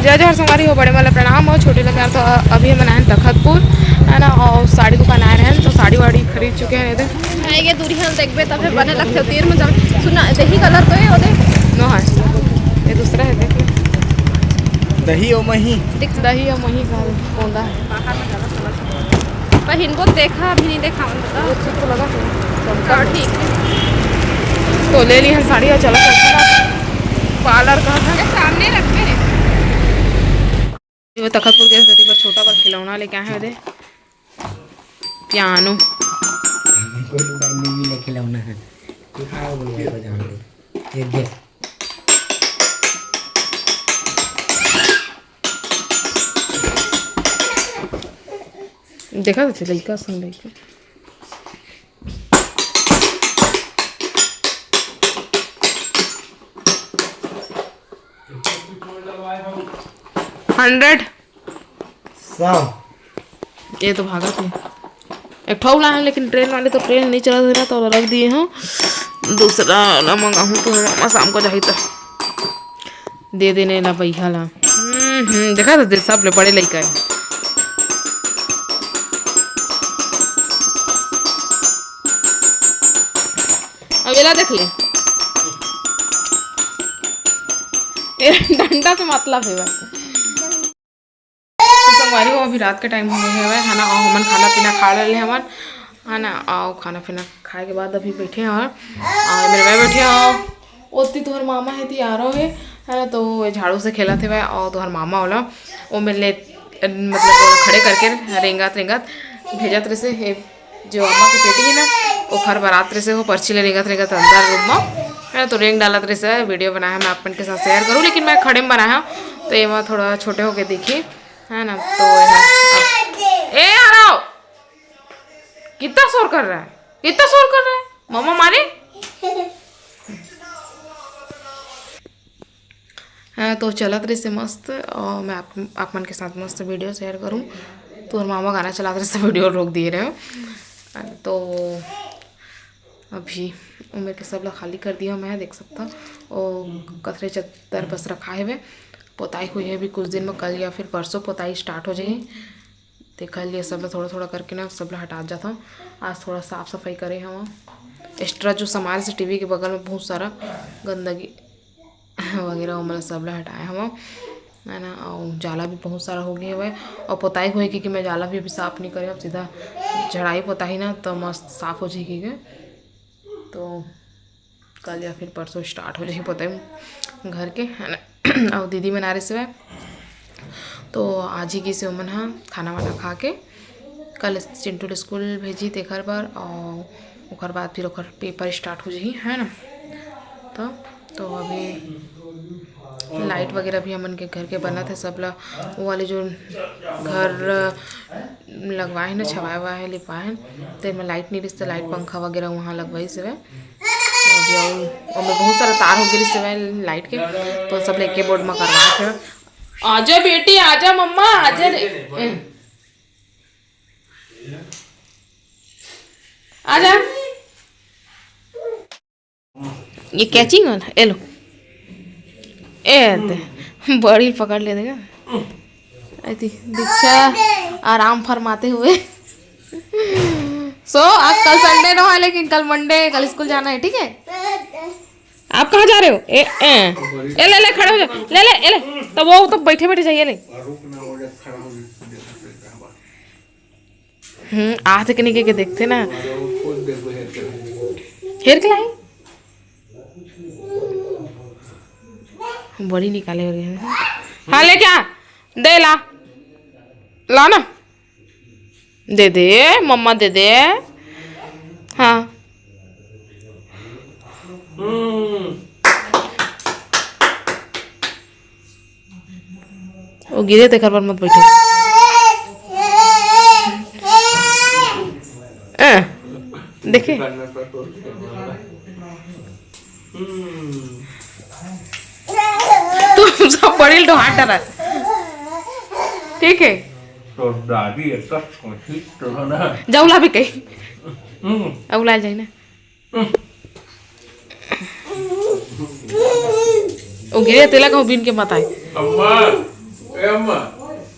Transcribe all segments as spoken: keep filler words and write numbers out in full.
जय जोहार संगवारी हो, बड़े मन ला प्रणाम हो, छोटे ला प्यार। तो अभी हमन आए हन तखतपुर, है ना, और साड़ी दुकान आए रहेन, तो साड़ी वाड़ी खरीद चुके हैं। ये देख, ये दूरिहा देखबे तबे बने लगथे, तीर में जाबे। सुना, दही कलर तो ये ओदे। नो है, ये दूसरा है, देख। दही ओ मही। दिख दही ओ मही का गोंदा है। पहिनबो देखा, अभी नहीं देखावन बता। वो ठीक तो लगा थे। हाँ, ठीक है। तो ले ली हम साड़ी और चला चलता पार्लर का था। ये सामने रखते हैं। ये तखतपुर के सेती बर छोटा बर खिलौना लेके आए हैं दे। पियानो। कोई टाइम नहीं मिले खिलौना है। दिखाओ बोलो, बजाओ। ये दे। देखा था लड़का संग लड़का। हंड्रेड। सौ। ये तो भागत है। एक ठो लाए हैं, लेकिन ट्रेन वाले तो ट्रेन नहीं चला दे रहा, तो रख दिए हो। दूसरा वाला मंगाहूँ तो मामा शाम को जाही तो दे देने ला भैया ला। हम्म, हम्म, देखा था, दे, सब ले बड़े लइका है। अब एला देख ले। ए, डंडा से मतलब है भाई। तो संगवारी हो, अभी रात के टाइम हो गए हवय, है ना, और हमन खाना पीना खा ले हवन, है ना, और खाना पीना खाए के बाद अभी बैठे हैं और, और मेरे भाई बैठे हो, ओती तोहर मामा है ती आ रहो है, है ना, तो वो झाड़ू से खेलत हवय और तोहर मामा वाला वो मेरे ले, मतलब, वो खड़े करके रेंगत रेंगत भेजत रहे से, हे जो अम्मा के पेटी है ना, ओखर बरात रहे से, वो पर्ची ले रेंगत रेंगत अंदर रूम में, है ना, तो रेंग डालत रहे से। वीडियो बनाया मैं आप मन के साथ शेयर करूँ, लेकिन मैं खड़े में बनाया हूँ, तो ये वहाँ थोड़ा छोटे होके देखी, है ना, तो यहाँ, ए, आ रहा हो, कितना शोर कर रहा है, कितना शोर कर रहा है, मम्मा मारे। हाँ, तो चलत रहिस हे मस्त, और मैं आप, आप मन के साथ मस्त वीडियो शेयर करूँ। तो मामा गाना चलात रहिस हे, वीडियो रोक दिए रहे। तो अभी उमेर के सब ला खाली कर दिया मैं, देख सकता। और कथरे चद्दर बस रखा है वे, पोताई हुई है अभी कुछ दिन में, कल या फिर परसों पोताई स्टार्ट हो जाएगी। तेखर लिए सब ला थोड़ा थोड़ा करके ना, सब ला हटात जात हूँ। आज थोड़ा साफ सफाई करे हवं, एक्स्ट्रा जो सामान से टीवी के बगल में बहुत सारा गंदगी वगैरह, ओमन ला सब ला हटाए हवं, है ना। और जाला भी बहुत सारा हो गए हवय, और पोताई होए, क्योंकि मैं जाला भी अभी साफ नहीं करे हूँ, सीधा झड़ाई पोताई ना तो मस्त साफ हो जाएगी के। तो कल या फिर परसों स्टार्ट हो जाएगी पोताई घर के, है ना। और दीदी मन आ रहे से, तो आज ही गिसे ओमन ह खाना वाना खा के कल चिंटू ल स्कूल भेजी तेखर बर, और ओकर बाद फिर ओकर पेपर स्टार्ट हो जाही, है ना। तो, तो अभी लाइट वगैरह भी हमन के घर के बनत है, सब ला वो वाले जो घर लगवाए है ना, छवाए हुआ है, लिपाए है, तो एमा लाइट नहीं रहिस, तो लाइट पंखा वगैरह वहाँ लगवाइस हवय। तो अभी अउ ओमे बहुत सारा तार हो गिस हवय लाइट के, तो सब लेके बोर्ड में करवात हवय। आजा बेटी, आजा मम्मा, आजा रे। ए। आजा। ये कैचिंग वाला, ए लो। ए ते, बड़ी पकड़ ले देगा। ऐती, दीक्षा आराम फरमाते हुए। सो, आज कल संडे ना है, लेकिन कल मंडे, कल स्कूल जाना है, ठीक है? आप कहाँ जा रहे हो? ए, ए, ए, ले, ले, खड़े हो जाओ। ले, ले, ए, ले। तो वो तो बैठे बैठे जाइए, ले। हम्म, आ तक नहीं के देखते ना। हेयर कलाई बड़ी निकाले हो रही है। हाँ, ले क्या? दे ला, ला ना। दे दे, मम्मा दे दे। हाँ। हम्म। वो गिरे तेकर पर मत बैठे। अ, देखे? हम्म। तुम सब बड़ी डोहार डरा। ठीक है? तो दादी एक तो कोशिश तो ना। जाऊ ला भी कही। हम्म। अब ला जाए ना। ओ गिरे तेला कहूँ बिन के मत आए। अम्मा। ए अम्मा,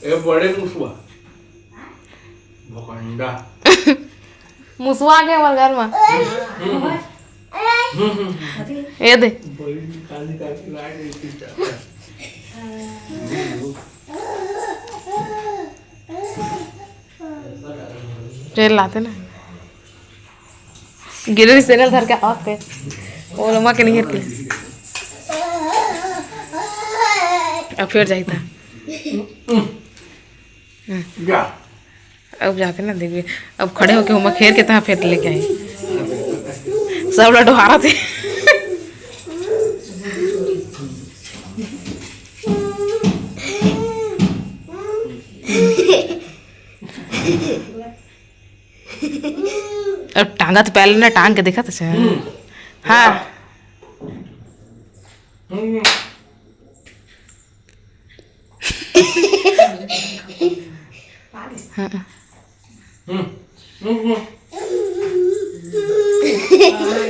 ए बड़े मुसवा। भोकंडा। मुसवा आ गया हमारे घर में। हम्म, हम्म, हम्म, हम्म। ये दे। बड़ी निकाल निकाल के ला रही थी। तेल लाते ना। गिरे चैनल धर के ऑफ कर। वो लोग के नहीं हेर के। अब फिर जाई था। जा। अब जाते ना देखिए, अब खड़े होके होमवर्क हेर के तहाँ फेर लेके आई। सब ला डोहारा थे। अब टांगा तो पहले ना टांग के देखा था। हम्म। हाँ। हम्म। हाँ। हम्म। हम्म।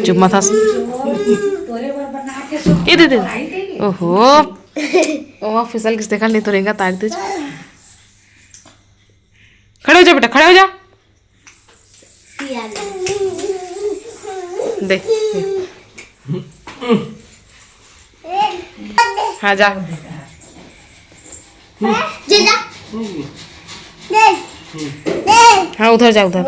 चुप मत हंस। ये दे दे। ओहो। ओ फिसल किस देखा ले तो रेंगा तार दे। खड़े हो जा बेटा, खड़े हो जा। दे। हाँ, जा। हाँ, उधर जा, उधर।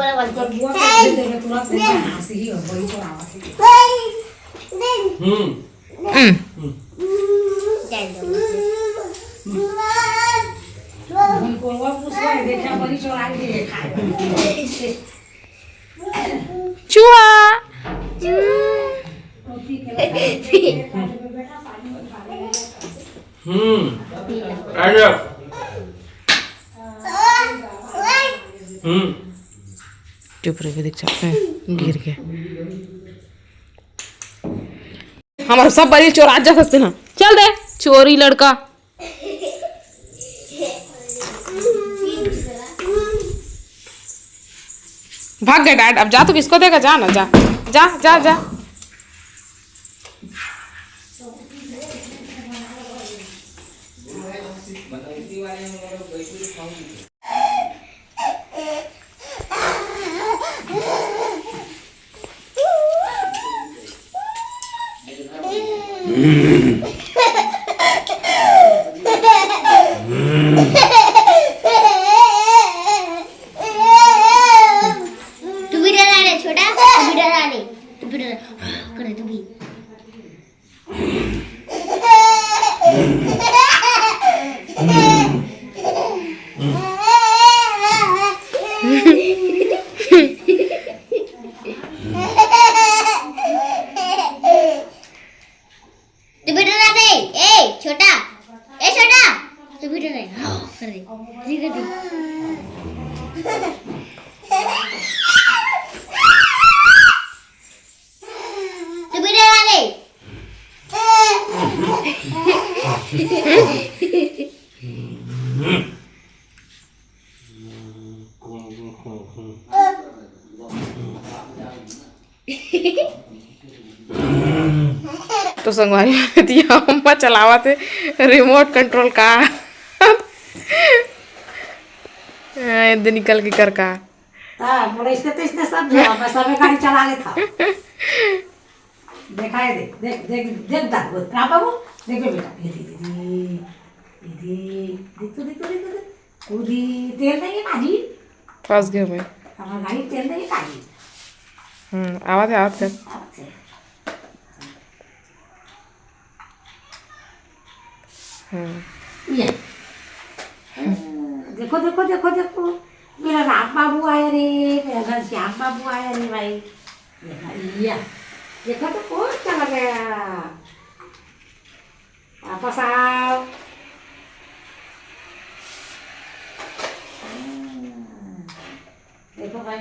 हम्म। हम्म। चूहा। हम्म। आ जा। हम्म। चुप रह के देख, चल। हम्म, गिर गया। हमारा सब बरी चोर आज जा सकते ना। चल दे, चोरी लड़का। भाग गए डैड, अब जा, तू किसको देगा? जा ना, जा, जा, जा, जा। तू भी डरा ले छोटा, तू भी डरा ले, तू भी डरा, कर दे तू भी। तू भी डरा दे। ए छोटा, ए छोटा, तू भी डरा। हाँ, कर दे, कर दे। तू भी डरा दे। तो संगवारी, दिया अम्मा चलावत हे remote control car। हाँ, ये दे निकल के कर का। हाँ, मोला इसने तो इसने सब जो, मैं सबे गाड़ी चला लेता। देखा है, देख, देख, देख, देख, देख, राम बाबू, देख बे बेटा, ये दे, ये दे, ये दे, देख तो, देख तो, देख तो, देख। कूदी, तेल नहीं है ना जी? फंस गया मैं। हमारे गाड़ी में तेल नहीं है ना जी? हम्म, आवत है, आवत है। आवत है। हम्म। ये। देखो, देखो, देखो, देखो, मेरा राम बाबू आया रे, मेरा घनश्याम बाबू आया रे भाई। देखो, ये। देखो तो कौन चला गया? वापस आओ। हम्म। देखो भाई,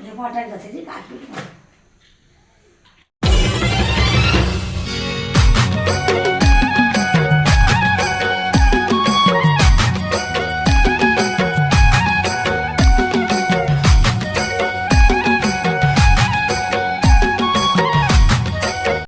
देखो, अटक जाते जी, काट पीट में।